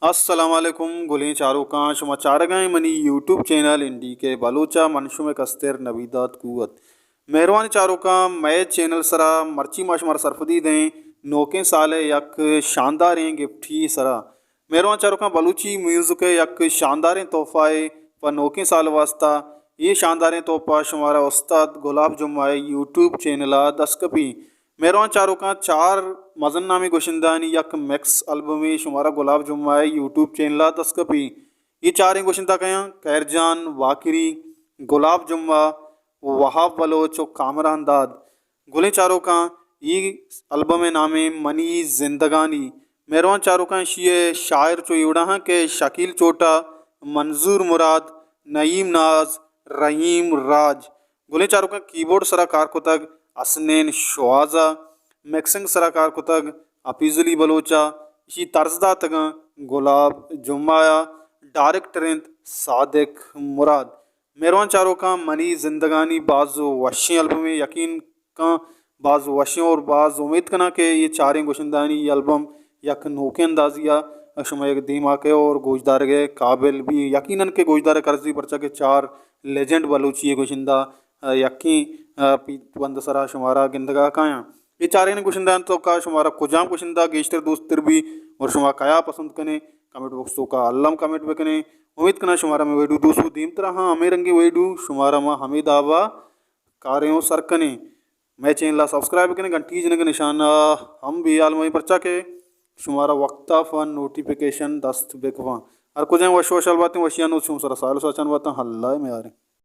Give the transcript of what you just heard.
السلام علیکم گلیں چاروکاں، شما چارگائیں منی یوٹیوب چینل این ڈی کے بلوچ ءَ، من شمئے کستر نویداد قوت۔ مہروان چاروکاں، مئے چینل سرا مرچی ما شمارا سرپدی دیں نوکیں سال ءِ یک شانداریں گفٹی سرا۔ مہروان چاروکاں، بلوچی میوزک ءِ یک شانداریں تحفہ ءَ پہ نوکیں سال واسطہ۔ اے شانداریں تحفہ شمارا استاد گلاب جمعہ ءِ یوٹیوب چینل ءَ دست کپی۔ مہروان چاروکاں، چار مزن نامیں گشندہانی یک مکس البمے شمارا گلاب جمعہ ءِ یوٹیوب چینل ءَ دست کپی۔ اے چاریں گشندہ کئے آں؟ خیر جان واکری، گلاب جمعہ، وہاب بلوچ و کامران داد۔ گلیں چاروکاں، اے البم ءِ نام ایں منی زندگانی۔ مہروان چاروکاں، ایشی ءِ شاعر چو اے وڑا آں کہ شکیل چوٹا، منظور مراد، نعیم ناز، رحیم راج۔ گلیں چاروکاں، کیبورڈ سرا کار کتگ حسنین شوہاز ءَ، مکسنگ سرا کار کتگ حفیظ علی بلوچ ءَ، ایشی طرز داتگاں گلاب جمعہ ءَ، ڈائریکٹر انت صادق مراد۔ مہروان چاروکاں، منی زندگانی باز وشیں البمے، یقین کن باز وشیں اور باز امید کناں کہ اے چاریں گشندہانی اے البم یک نوکیں اندازے ءَ شمئے دیما کئے اور گوشدارگ ءِ قابل بی۔ یقیناً کہ گوشدارگ ءِ قرض بی، پرچا کہ چار لیجنڈ بلوچی ءِ گشندہ، آ، یکیں، آ، پیت بند سرا شمارا گندگا کایاں۔ اے چاریں گشندہانی توکا شمارا کجام گشندہ گیشتر دوست تر بی اور شما کیا پسند کنے؟ کمنٹ باکس توکا الم کمنٹ بکنے۔ امید کناں شمارا مئے ویڈیو دوست بو۔ دیمترا ہاں ہمے رنگیں ویڈیو شمارا ما ہمے دابا کاریں و سر کنیں۔ مئے چینل ءَ سبسکرائب بکنیں، گھنٹی جنگ ءِ نشان ءَ ہم بے حال مئیں، پرچا کہ شمارا وقت ءَ پہ نوٹیفیکیشن دست بکپاں۔ ہر کجا وش وشحال باتیں، وشیانی نود شمئے سرا ساہیل و ساچان باتاں۔ اللہ ءِ میاریں۔